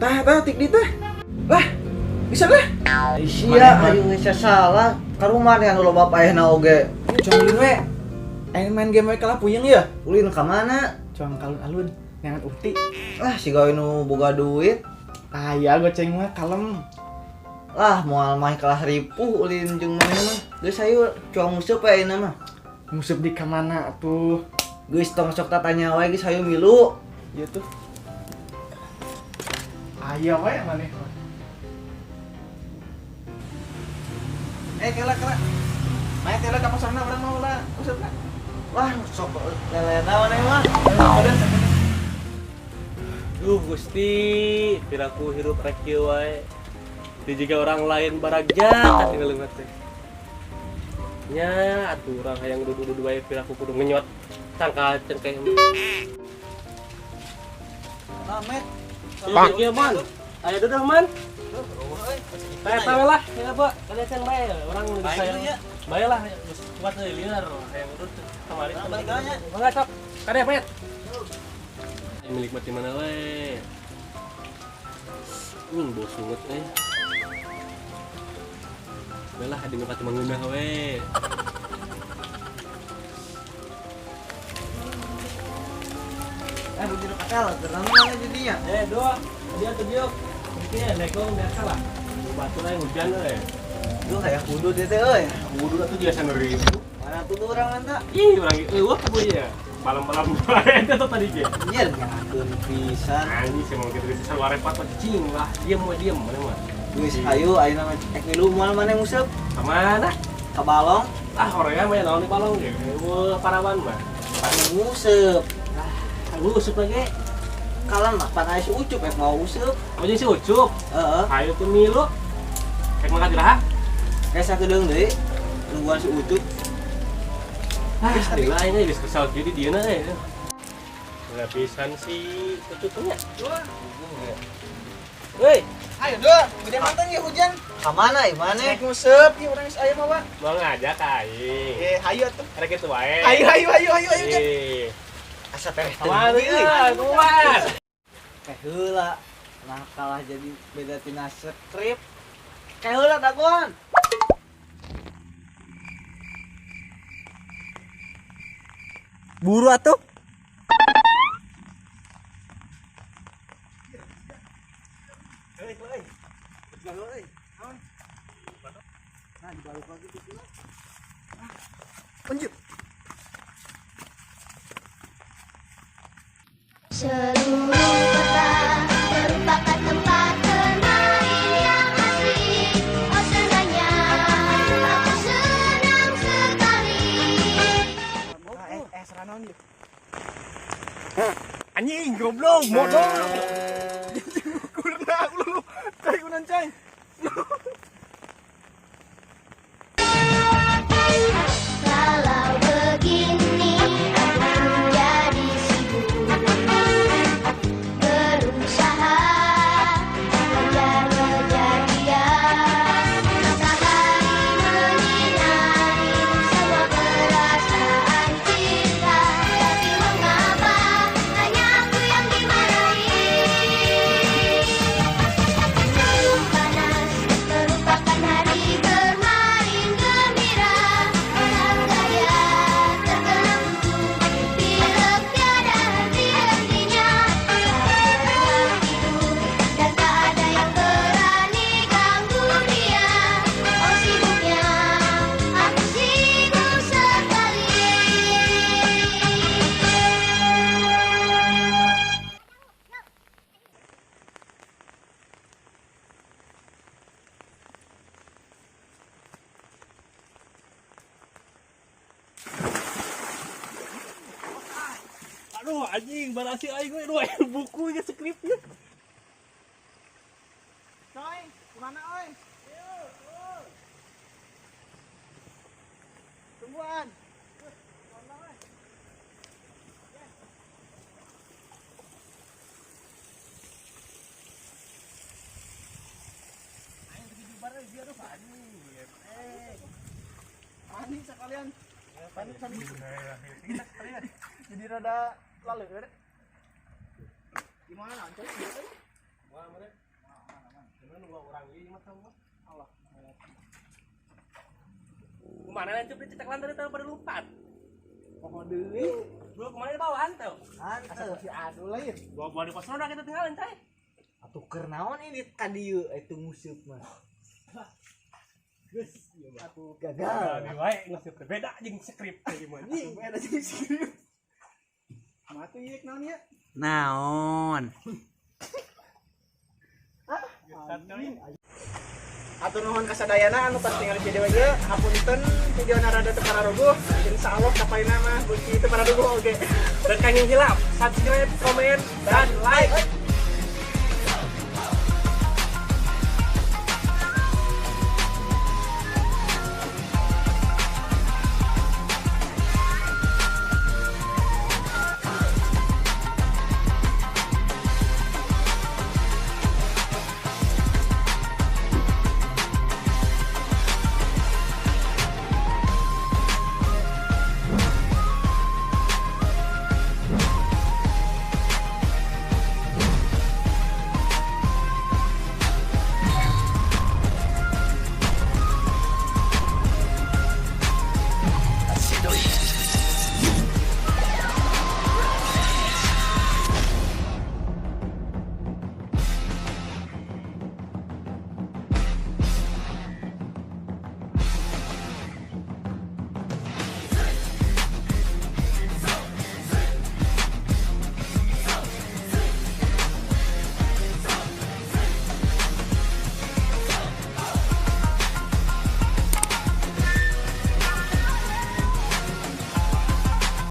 Tah tah tik di teh. Lah, bisa lah. Sia ayo geus salah ka rumah dengan loba paehna oge. Cong ulin we. Aing main game we kalah puyeng ya. Ulin ka mana? Cong kalun-alun neangan uti. Lah si gawe nu boga duit. Aya goceng mah kalem. Lah moal mah kalah ripuh ulin jeung maneh mah. Geus ayo cuang museup we ayeuna mah. Museup di ka mana atuh? Geus tong sok tatanya wae geus hayu milu. Ieu tuh. Aya we maneh mah. Kela kela. Maya teh ka pasarna urang mah ulah usupna. Wah, sok lelena maneh mah. Duh Gusti, piraku hirup rek kieu wae. Di jiga orang lain baragja katinggal leungeut teh. Nya atuh urang hayang dudu-dudu wae piraku kudu ngenyot tangkal cengkeh. Amet. Bang, ieu man. Aya duduh man. Teh tawe lah, ya Pak. Kalian can bae, urang geus hayang. Bae lah, geus kuat euy lieur hayang udud kamari. Mangga sok. Kade Met. Milik mati mana we? Bau sungut eh. Bae lah di muka mangeunah we. Bujur katel, terlalu mana jadinya? Dua. Dia tuh dia. Mungkin negong biasa lah. Batu lah hujan we. Duh, hayang kudu teh euy. Kudu atuh biasa ngeri. Mana tuh urang manta? Ih, urang eueuh kudu ya. Malam-malam bae eta tadi ge. Anjir, ngakeun pisan. Anjing sih mau kitu geus sarua repot mah cicing lah. Diem we diem maneh mah. Geus hayu ayeuna mah ek milu moal maneh nguseup. Ka mana? Ka balong. Ah, hoream mah naon di balong ge. Eueuh parawan mah. Nguseup. Ah, nguseup lagi. Kalem lah, pan aya si Ucup ek mau useup. Oh, jeung si Ucup. Heeh. Hayu tuh milu. Ek mangkat iraha? Kayak sakedeung deui. Nungguan si Ucup. Ah, lila ini geus kesal kieu di dieuna euy. Lapisan si Ucup nya. Woi, Ayo deh, gede mantan ya hujan. Ka mana ieu maneh? Naik nguseup ieu urang geus aya mah, Pak. Mau ngajak aing. Hayu atuh. Rek kitu wae. Hayu hayu hayu hayu hayu. Asa tereh teu. Kamana euy? Kuat. Kayak heula. Nah kalah jadi beda tina skrip. Kayak heula dagoan. Buru atuh. Heuy, heuy. Heuy. Nah, dibaluk lagi gitu lah. Anjir. Seluruh kota merupakan tempat bermain yang asik. Oh senangnya, aku senang sekali. Seranon ieu. Anjing goblok, bodoh. Kurna lu. Cai unan cai. Kalau begini aku jadi sibuk. Berusaha mengejar-ngejar dia. Matahari menyinari semua perasaan kita. Tapi mengapa hanya aku yang dimarahi? Musim panas merupakan hari bermain gembira. Hingga dia terkena flu, pilek tiada henti-hentinya. Saya tidur dan tak ada yang berani ganggu dia. Oh sibuknya, aku sibuk sekali. Aduh anjing, barasi aing we dua buku ge skripnya. Coy, kemana oi? Tungguan. Panik sekalian. Panik panik. Jadi rada lalu. Gimana coy? Wah, mana? Cuman gua urang ieu mah tahu mah. Allah. Kemana lanjut di cetak lantai tadi pada lompat. Pokok deui. Dulu kemana di bawahan tuh? Hanteu. Si adu lain. Gua di pos ronda kita tinggalin, coy. Atuh keur naon ini ka dieu itu nguseup mah. Geus, ieu mah. Atuh Gagal. Gagal wae nguseup teh beda jeung skrip teh gimana. Beda jeung skrip. Mati ieu naon ya? Naon? Atur nuhun kasadayana anu pas tinggal video ieu, hapunten video rada teu pararuguh. Insyaallah kapayuna mah beuki teu pararuguh oge. Dan kanging hilap, subscribe, komen, dan like.